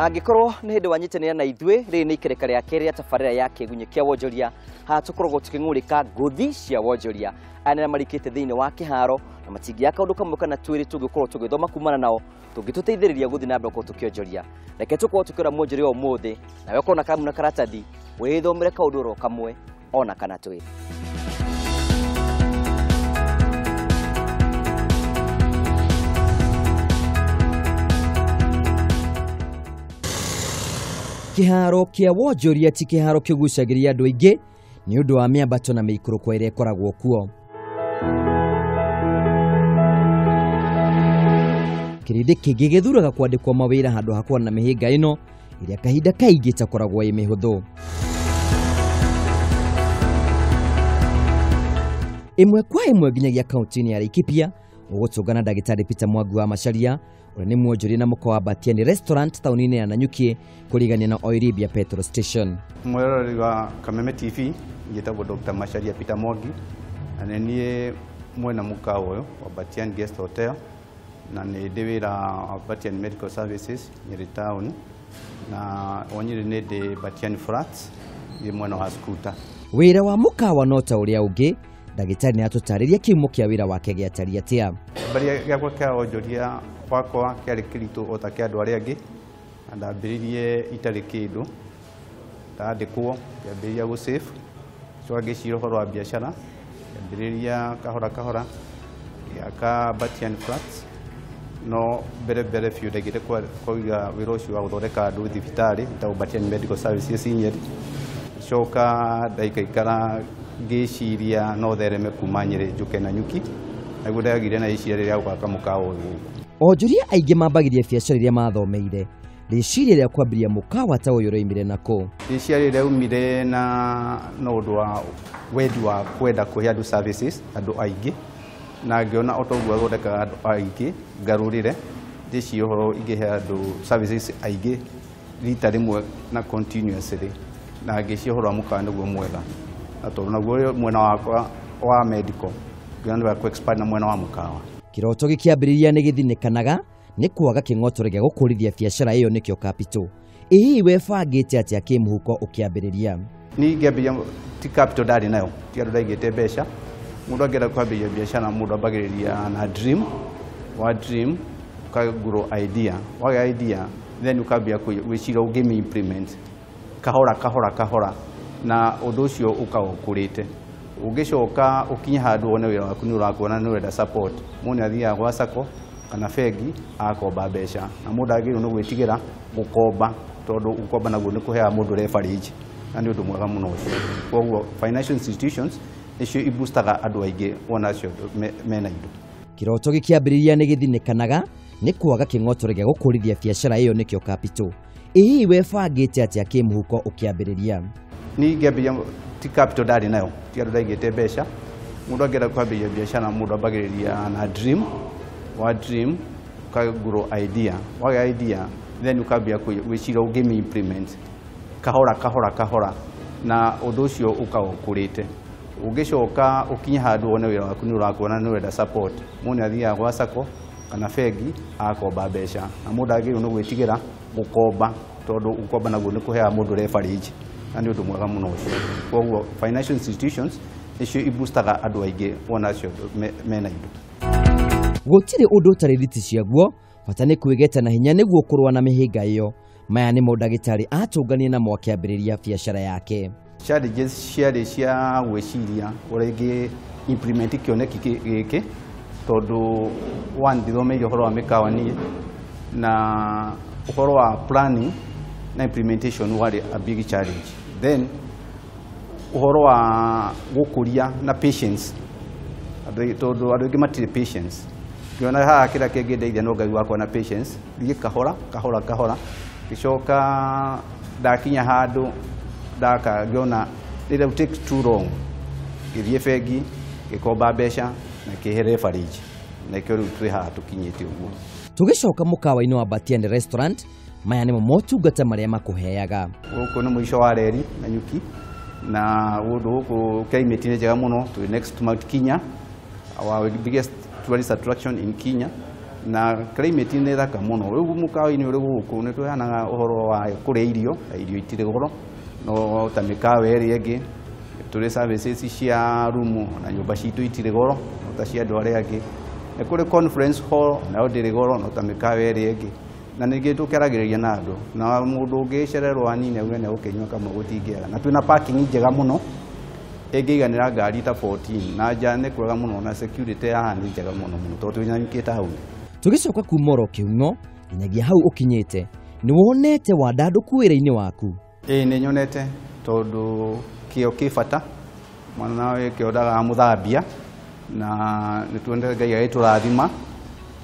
Angĩkorwo nĩ hĩndĩ wanyitanĩra na ithuĩ, rĩrĩ nĩ ikereka rĩa kerĩ rĩa tabarĩra ya kĩgunyĩ kĩa wonjoria. Haha tũkoragwo tũkĩng'ũrĩka ngũthi cia wonjoria aya nĩarĩa marikĩte thĩinĩ wa kĩharo na matingĩaga kaũndũ kamwe kana twĩrĩ tũngĩkorwo tũgĩthoma kumana nao tũngĩtũteithĩrĩria gũthiĩ na mbere gũkorwo tũkĩonjoria. Reke tũkorwo tũkĩrora mwonjoria wa ũmũthĩ, nawe ũkorwo na karamu na karatathi wĩthomere kaũndũ oro kamwe ona kana twĩrĩ. Kĩharo kĩa wonjoria ti kĩharo kĩgucagĩrĩria andũ aingĩ nĩ ũndũ wa mĩambato na mĩikũrũko ĩrĩa ĩkoragwo kuo. Kĩrĩndĩ kĩngĩ gĩthuraga kwandĩkwo mawĩra handũ ha kuona mĩhĩnga ĩno ĩrĩa kahinda kaingĩ ĩtakoragwo ĩ mĩhũthũ. Ĩmwe kwa ĩmwe nginyagia kaunti-inĩ ya Laikipia ũgũtũngana ndagĩtarĩ Peter Mwangi wa Macharia ũrĩa nĩ mwonjoria na mũkawa wa Batiani Restaurant taũni-inĩ ya Nanyuki kũrigania na Oiribia Petrol Station. Mwĩroreri wa Kameme TV, njĩtagwo Dr. Macharia Peter Mwangi na nĩ niĩ mwena mũkawa ũyũ wa Batiani Guest Hotel na nĩ ndĩ wĩra wa Batiani Medical Services Nyeri Town na o Nyeri nĩ ndĩ Batiani Flats ndĩ mwena wa Scooter. Wĩra wa mũkawa no ta ũrĩa ũngĩ, ndagĩtarĩ nĩ atũtarĩria kĩhumo kĩa wĩra wake gĩatariĩ atĩa. Kĩambĩrĩria gĩakwa kĩa wonjoria wakwa kĩarĩ kĩritũ o ta kĩa andũ arĩa angĩ na ndambĩrĩirie itarĩ kĩndũ, ndandĩkwo ngĩambĩrĩria gũ save, ngĩcoka ngĩciria ũhoro wa biacara, ngĩambĩrĩria kahora kahora ngĩaka Batiani Flats, no mbere mbere biũ ndaigĩte kũiga wĩra ũcio wa gũthondeka andũ thibitarĩ ĩtagwo Batiani Medical Services Nyeri. Ngĩcoka ndaikaikara ngĩciria no thereme kuma Nyeri njũke Nanyuki, naguo ndagĩire na rĩciria rĩrĩa gwaka mũkawa ũyũ gũkũ. Onjoria aingĩ mambagĩria biacara iria mathomeire. Rĩciria rĩa kwambĩrĩria mũkawa ta ũyũ rĩoimire nakũ? Rĩciria rĩrĩ rĩaumire na ũndũ wa wendi wa kwenda kũhe andũ services andũ aingĩ, na ngĩona o ta ũguo thondekaga andũ aingĩ ngarũrĩre ndĩcirie ũhoro ingĩhe andũ services aingĩ rita rĩmwe na continuously, na ngĩciria ũhoro wa mũkawa nĩguo mwega, na tondũ naguo mwena wakwa wa medical ngĩona nĩ wega kũ expand na mwena wa mũkawa. Kĩroto gĩkĩambĩrĩria nĩ gĩthinĩkanaga nĩ kwaga kĩng'otore gĩa gũkũrithia biacara ĩyo nĩkĩo capital. Ĩ hihi webangĩte atĩa kĩmũhuko ũkĩambĩrĩria? Niĩ ngĩambĩrĩria ti capital ndarĩ nayo, ti andũ ndaigĩte mbeca. Mũndũ angĩenda kwambĩrĩria biacara mũndũ ambagĩrĩria na dream, wa dream ũka grow idea, wagĩa idea then ũkambia gwĩciria ũngĩmĩ implement kahora kahora kahora, na ũndũ ũcio ũkaga ũkũrĩte. Ũngĩcoka ũkinye handũ wone wĩra waku nĩ ũrakuona nĩ ũrenda support, mũndũ nĩ athiaga gwa sacco kana bengi agakomba mbeca, na mũndũ agĩrĩirwo nĩ gwĩtigĩra gũkomba tondũ gũkomba naguo nĩ kũheaga mũndũ leverage na nĩ ũndũ mwega mũno ũcio. Koguo financial institutions nĩcio iboostaga andũ aingĩ wona acio mena indo. Kĩroto gĩkĩambĩrĩria nĩ gĩthinĩkanaga nĩ kwaga kĩng'otore gĩa gũkũrithia biacara ĩyo nĩkĩo capital. Ĩ hihi webangĩte atĩa kĩmũhuko ũkĩambĩrĩria? Niĩ ngĩambĩrĩria ti capital ndarĩ nayo, ti andũ ndaigĩte mbeca. Mũndũ angĩenda kwambĩrĩria biacara mũndũ ambagĩrĩria na dream, wa dream ũka grow idea, wagĩa idea then ũkambia gwĩciria ũngĩmĩ implement kahora kahora kahora, na ũndũ ũcio ũkaga ũkũrĩte. Ũngĩcoka ũkinye handũ wone wĩra waku nĩ ũrakuona nĩ ũrenda support, mũndũ nĩ athiaga gwa sacco kana bengi agakomba mbeca, na mũndũ agĩrĩirwo nĩ gwĩtigĩra gũkomba tondũ gũkomba naguo nĩ kũheaga mũndũ leverage na nĩ ũndũ mwega mũno ũcio. Koguo financial institutions nĩcio iboostaga andũ aingĩ wona acio mena indo. Gũtirĩ ũndũ ũtarĩ thiti ciaguo, bata nĩ kwĩgeta na hinya nĩguo kũrũa na mĩhĩnga ĩyo. Maya nĩmo ndagĩtarĩ atũnganie namo akĩambĩrĩria biacara yake. Challenges ciarĩ cia gwĩciria ũrĩa ingĩ implement kĩoneki gĩkĩ, tondũ one ndithomeire ũhoro wa mĩkawa niĩ, na ũhoro wa planning na implementation warĩ a big challenge. Then ũhoro wa gũkũria na patience, tondũ andũ aingĩ matirĩ patience. Ngĩona haha kĩrĩa kĩngĩndeithia no Ngai wakwa na patience, thiĩ kahora kahora kahora, ngĩcoka ndakinya handũ ndaka ngĩona it will take too long, ngĩthiĩ bengi ngĩkomba mbeca na kĩhe leverage, na nĩkĩo rĩu twĩ haha tũkinyĩte ũguo. Tũgĩcoka mũkawa-inĩ wa Batiani Restaurant, maya nĩmo motungata marĩa makũheaga. Gũkũ nĩ mũico wa reri Nanyuki, na gũndũ gũkũ climate nĩ njega mũno, twĩ next to Mount Kenya, our biggest tourist attraction in Kenya, Na climate nĩ thaka mũno. Rĩu mũkawa-inĩ ũrĩ gũkũ nĩ tũheanaga ũhoro wa kũrĩa irio, na irio itirĩ goro no ta mĩkawa ĩrĩa ĩngĩ. Tũrĩ services cia rumu na nyũmba citũ itirĩ goro no ta cia andũ arĩa angĩ. Nĩ kũrĩ conference hall nayo ndĩrĩ goro no ta mĩkawa ĩrĩa ĩngĩ. Na ningĩ tũkĩaragĩrĩria na andũ, na mũndũ ũngĩcererwo hanini auge nĩ egũkĩnyua kamwe gũtingĩaga. Na twĩna parking njega mũno ĩngĩiganĩra ngari ta 14, na nja nĩ kwega mũno, na security ya haha nĩ njega mũno mũno tondũ twĩ Nanyuki town. Tũgĩcoka kuma oro kĩhumo nginyagia hau ũkinyĩte, nĩ wonete wandandũku wĩra-inĩ waku? Ĩĩ nĩ nyonete, tondũ kĩo kĩ bata, mwana wĩ kĩo ndagamũthambia, na nĩ tuonete Ngai agĩtũrathima.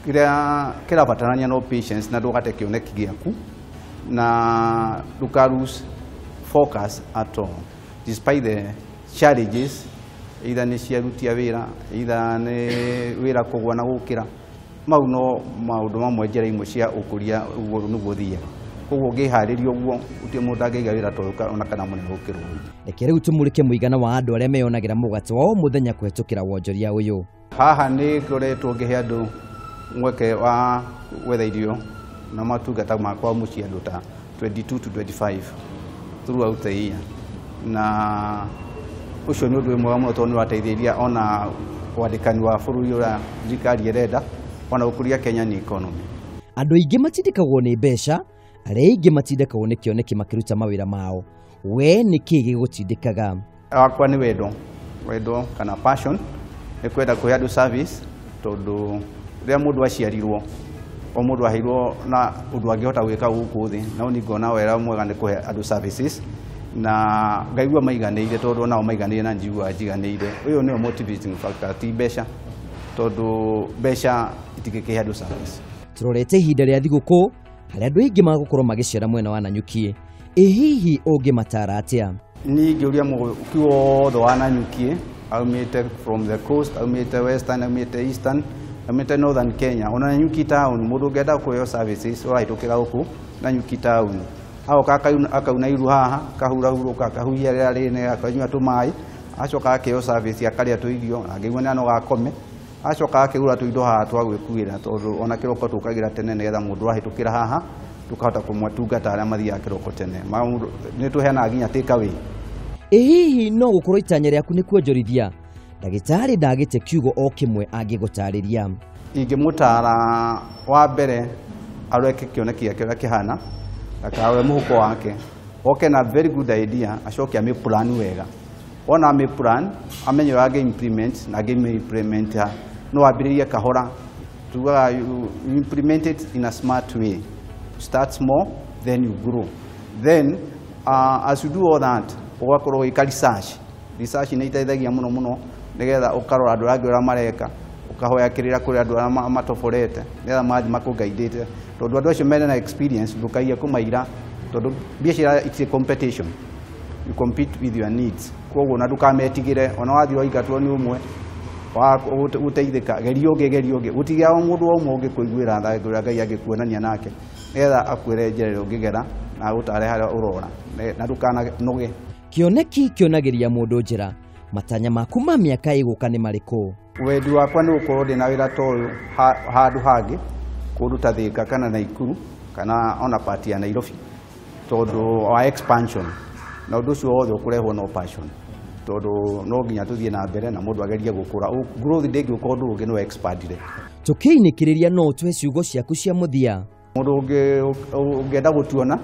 Kĩrĩa kĩrabatarania no patience, na ndũgate kĩoneki gĩaku, na ndũka lose focus at all despite the challenges, either nĩ cia aruti a wĩra, either nĩ wĩra kũgwa na gũkĩra. Mau no maũndũ mamwe, njĩra imwe cia ũkũria, ũguo nĩguo thiaga. Koguo ũngĩharĩria ũguo, gũtirĩ mũndũ angĩiga wĩra ta ũyũ ona kana mũnene gũkĩra ũyũ. Reke rĩu tũmũrĩke mũigana wa andũ arĩa meyonagĩra mũgate wa o mũthenya kũhetũkĩra wonjoria ũyũ. Haha nĩ ngoretwo ngĩhe andũ mweke wa gwetha irio na matungata makwa mũciĩ, andũ ta 22 to 25 throughout the year, na ũcio nĩ ũndũ mwega mũno tondũ nĩ ũrateithĩrĩria ona wandĩkani wa bũrũri ũrĩa thirikari ĩrenda, ona gũkũria Kenyan economy. Andũ aingĩ matindĩkagwo nĩ mbeca, arĩa aingĩ matindĩkagwo nĩ kĩoneki makĩruta mawĩra mao. We nĩ kĩĩ gĩgũtindĩkaga? Wakwa nĩ wendo, wendo kana passion, nĩ kwenda kũhe andũ service, tondũ rĩrĩa mũndũ aciarirwo, o mũndũ aheirwo na ũndũ angĩhota gwĩka gũkũ thĩ, no niĩ ngona wega mwega nĩ kũhe andũ services na ngaigua maiganĩire, tondũ onao maiganĩire na njiguaga njiganĩire. Ũyũ nĩyo motivating factor, ti mbeca, tondũ mbeca itingĩkĩhe andũ service. Tũrorete ihinda rĩa thigũkũ harĩa andũ aingĩ magũkorwo magĩcera mwena wa Nanyuki, ĩ hihi ũngĩmatara atĩa? Niĩ ingĩũria mũũki wothe wa Nanyuki, aumĩte from the coast, aumĩte western, aumĩte eastern, aumĩte northern Kenya, ona Nanyuki town, mũndũ ũngĩenda kũheo services ũrahĩtũkĩra gũkũ Nanyuki town, agoka akauna iru haha, akahurahurũka, akahuhia rĩera rĩnene, akanyua tũmaĩ, acoka akĩheo service, akarĩa tũirio, na angĩigua nĩ anoga akome, acoka akĩgũra tũindo haha twa gwĩkuĩra, tondũ ona kĩroko tũkagĩra tene nĩgetha mũndũ ahĩtũkĩra haha tũkahota kũmatungata arĩa mathiaga kĩroko tene. Nĩ tũheanaga nginya take away. Ĩ hihi no gũkorwo itanya rĩaku nĩ kuonjorithia? Ndagĩtarĩ ndagĩte kiugo o kĩmwe angĩgũtarĩria. Ingĩmũtara wa mbere areke kĩoneki gĩake ũrĩa kĩhana, ndakarore mũhuko wake, oke na very good idea, acoke amĩ plan wega. Wona amĩ plan, amenye ũrĩa angĩ implement, na angĩ implement ha no ambĩrĩrie kahora. Tugaga you implement it in a smart way, start small, then you grow. Then as you do all that, ũgakorwo ũgĩka research. Research nĩ iteithagia mũno mũno, nĩgetha ũkarora andũ arĩa angĩ ũrĩa mareka, ũkahoya kĩrĩra kũrĩ andũ arĩa matoborete, nĩgetha mathiĩ makũgaidĩte, tondũ andũ acio mena na experience, ndũkaiye kũmaira, tondũ biacara it's a competition, you compete with your needs. Koguo na ndũkametigĩre, ona wathiĩ waingatwo nĩ ũmwe wa gũteithĩka, geria ũngĩ, geria ũngĩ, gũtigĩa o mũndũ o ũmwe ũngĩkũiguĩra tha, ũrĩa Ngai angĩkuonania nake, nĩgetha akwĩre njĩra ĩrĩa ũngĩgera na agũtare harĩa ũrora, na ndũkananoge. Kĩoneki kĩonagĩria mũndũ njĩra. Matanya maku ma mĩaka ĩgũka nĩ marĩkũ? Wendi wakwa nĩ gũkorwo ndĩna wĩra ta ũyũ handũ hangĩ, kũndũ ta Thĩka kana Naikuru kana ona part ya Nairobi, tondũ wa expansion, na ũndũ ũcio wothe ũkũrehwo no passion, tondũ no nginya tũthiĩ na mbere na mũndũ agerie gũkũra. Growth ndĩngĩũka ũndũ ũngĩ no expandire. Tũkĩinĩkĩrĩria, no ũtũhe ciugo ciaku cia mũthia? Mũndũ ũngĩenda gũtuona,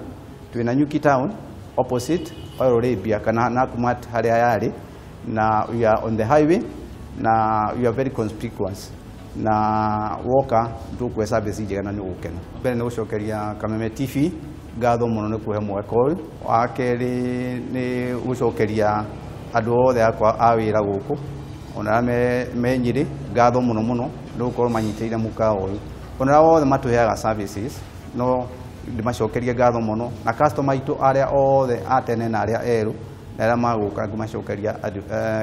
twĩ Nanyuki town opposite Oil Arabia kana Nakumatt harĩa yarĩ, na we are on the highway, na we are very conspicuous, na woka tũkũhe service njega na nĩ ũgũkena. Mbere nĩ gũcokeria Kameme TV ngatho mũno nĩ kũhe mweke ũyũ. Wa kerĩ nĩ gũcokeria andũ othe akwa a wĩra gũkũ, ona arĩa me Nyĩrĩ, ngatho mũno mũno nĩ gũkorwo manyitĩrĩire mũkawa ũyũ, ona arĩa othe matũheaga services, no ndĩmacokerie ngatho mũno, na customer aitũ arĩa othe a tene na arĩa erũ na arĩa magũka, ngũmacokeria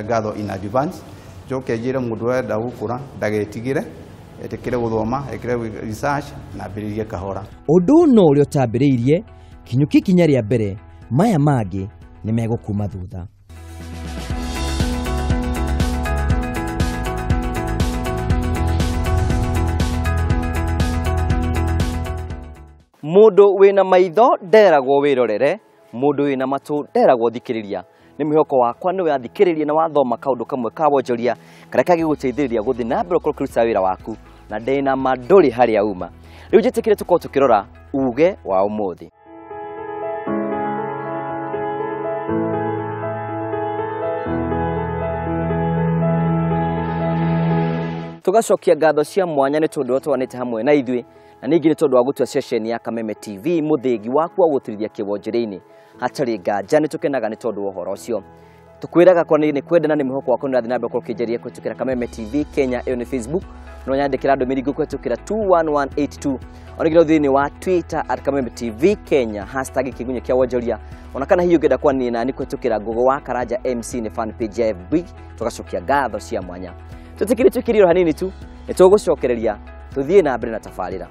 ngatho in advance. Njoke njĩre mũndũ ũrenda gũkũra ndagetigĩre, etĩkĩre gũthoma, ekĩre research na ambĩrĩrie kahora. Ũndũ no ũrĩa ũtambĩrĩirie, kinyũki ikinya rĩa mbere, maya mangĩ nĩ megũkuma thutha. Mũndũ wĩna maitho nderagwo wĩrorere, mũndũ wĩna matũ nderagwo thikĩrĩria. Nĩ mwĩhoko wakwa nĩ wathikĩrĩria na wathoma kaũndũ kamwe ka wonjoria karĩa kangĩgũteithĩrĩria gũthiĩ na mbere ũkorwo ũkĩruta wĩra waku, na ndĩna ma ndũrĩ harĩa uma. Rĩu njĩtĩkĩre tũkorwo tũkĩrora uge wa ũmũthĩ. Tugacokia ngatho cia mwanya nĩ tondũ twanĩte hamwe na ithuĩ, na ningĩ nĩ tondũ wa gũtua ceceni ya Kameme TV mũthĩgi waku wa gũtũrithia kĩwonjĩrĩ-inĩ. Hatarĩ nganja nĩ tũkenaga nĩ tondũ wa ũhoro ũcio. Tũkwĩraga kwa nĩ kwendana nĩ mwĩhoko wakwa nĩ ũrathiĩ na mbere gũkorwo ũkĩnjaria kũhĩtũkĩra Kameme TV Kenya, ĩyo nĩ Facebook, no nyandĩkĩra ndũmĩrĩri kũhĩtũkĩra 21182, ona nginya thĩinĩ wa Twitter at Kameme TV Kenya hashtag kĩgunyũ kĩa wonjoria, ona kana hihi ũngĩenda kwaranĩria nani kũhĩtũkĩra Google wa Karanja MC nĩ fan page ya FB. Tũgacokia ngatho cia mwanya. Tũtikĩrĩ tũkĩrĩro hanini tu nĩ tũgũcokereria tũthiĩ na mbere na tabarĩra.